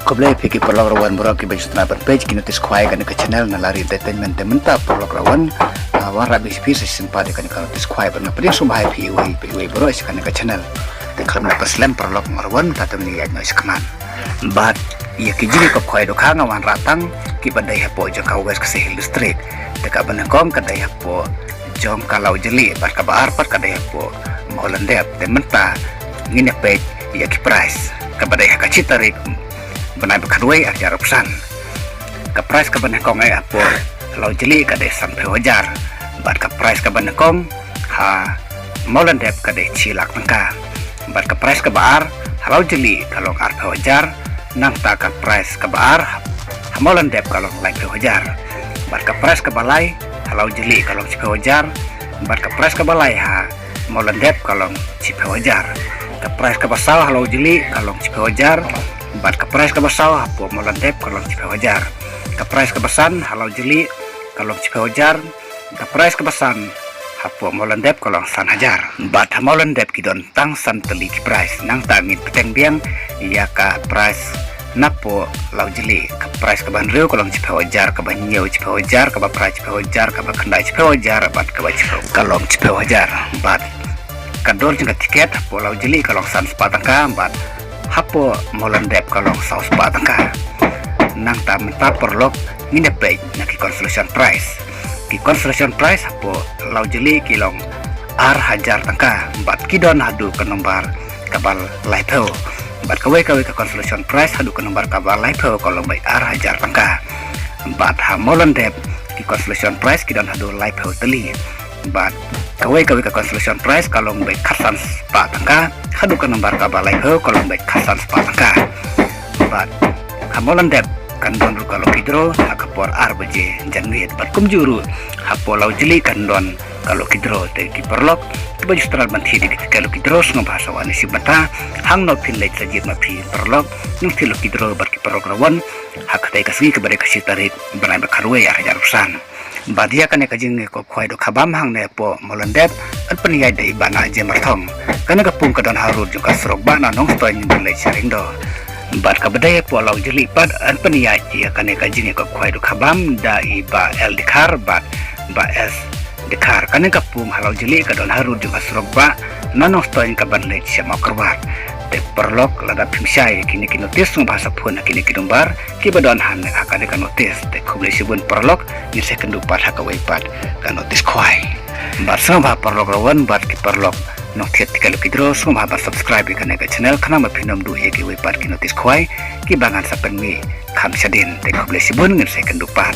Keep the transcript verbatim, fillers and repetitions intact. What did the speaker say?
Khublei phi ki paralok ruh wan baroh kiba ju sngewtynnat ban peit ki notice khwai kane ka channel na Lari Entertainment. Te mynta paralok ruh wan, ah, wanrah beit sha phi sa shisien pat ïa kane ka notice khwai bad nga pdiang sngewbha ïa phi iwei pa iwei baroh sha kane ka channel. Te khlem da pynslem paralok, nga ruh wan, ta te ngin ïaid noh sha khmat. Bad ïa ki jingïakop khwai dohkha nga wanrah tang kiba dei hapoh jong ka West Khasi Hills District. Te kaba nyngkong ka dei hapoh jong ka Lawjylli bad kaba ar pat ka dei hapoh Mawlyndep. Te mynta ngin ïa peit ïa ki price kaba dei ha ka shi tarik bnai ba khatwei arhajar arphew san. Ka price kaba nyngkong eh hapoh Lawjylli ka dei sanphew hajar bad ka price kaba nyngkong ha Mawlyndep ka dei shi lak tyngka. Bad ka price kaba ar ha Lawjylli ka long arphew hajar, nangta ka price kaba ar ha Mawlyndep ka long laiphew hajar. Bad ka price kaba lai ha Lawjylli ka long shiphew hajar, bad ka price kaba lai ha Mawlyndep ka long shiphew hajar. Ka price kaba saw ha Lawjylli ka long shiphew hajar, bad ka price kaba saw hapoh Mawlyndep ka long shiphew hajar. Ka price kaba san ha Lawjylli ka long shiphew hajar, ka price kaba san hapoh Mawlyndep ka long san hajar. Bad ha Mawlyndep ki don tang san tylli ki price. Nangta ngin bteng biang ïa ka price napoh Lawjylli. Ka price kaba hynriew ka long shiphew hajar, kaba hynñiew shiphew hajar, kaba phra shiphew hajar, kaba khyndai shiphew hajar bad kaba shiphew ka long shiphew hajar. Bad ka dor jong ka tiket hapoh Lawjylli ka long san spah tyngka bad hapoh Mawlyndep ka long saw spah tyngka. Nangta mynta paralok ngin ïa peit na ki consolation prize. Ki consolation prize hapoh Lawjylli ki long ar hajar tyngka bad ki don haduh ka nombar kaba laiphew. Bad kawei kawei ka consolation prize haduh ka nombar kaba laiphew ka long beit ar hajar tyngka. Bad ha Mawlyndep ki consolation prize ki don haduh laiphew tylli. Bad kawei kawei ka consolation prize ka long beit khatsan spah tyngka, haduh ka nombar kaba laiphew ka long beit khatsan spah tyngka. Bad ha Mawlyndep kan don ruh ka lucky draw ha ka por ar baje janmiet. Bad kumjuh ruh hapoh Lawjylli kan don ka lucky draw. Te ki paralok kiba ju sngewtynnat ban thied ïa ki tiket lucky draw sngewbha sa wan ïa shi bynta. Hangno phin leit sa jied ma phi paralok, nang thied lucky draw bad ki paralok ruh wan ha katei ka sngi kaba dei ka shi tarik bnai ba khatwei arhajar arphew san. Bad ïa kane ka jingïakop khwai dohkha bam hangne hapoh Mawlyndep yn pynïaid da i Bah Nah J Marthong. Kane ka pung ka don harud jong ka surok bah na Nongstoiñ ban leit sha Ringdaw. Bad kaba dei hapoh Lawjylli pat yn pynïaid ïa kane ka jingïakop khwai dohkha bam da i Bah L Dkhar bad Bah S Dkhar. Kane ka pung ha Lawjylli ka don harud jong ka surok bah na Nongstoiñ kaban leit sha Mawkyrwat. Te paralok lada phim shai ïa kine ki notice sngewbha sa phone ha kine ki nombar kiba don hangne ha kane ka notice. Te khublei shibun paralok, ngin sa ïakynduh pat ha kawei pat ka notice khwai. Bad sngewbha paralok ruh wan bad ki paralok nongthied tiket lucky draw sngewbha ban subscribe ïa kane ka channel khnang ba phin ym duh ïa kiwei pat ki notice khwai kiba ngan sa pynmih kham shadien. Te khublei shibun, ngin sa ïakynduh pat.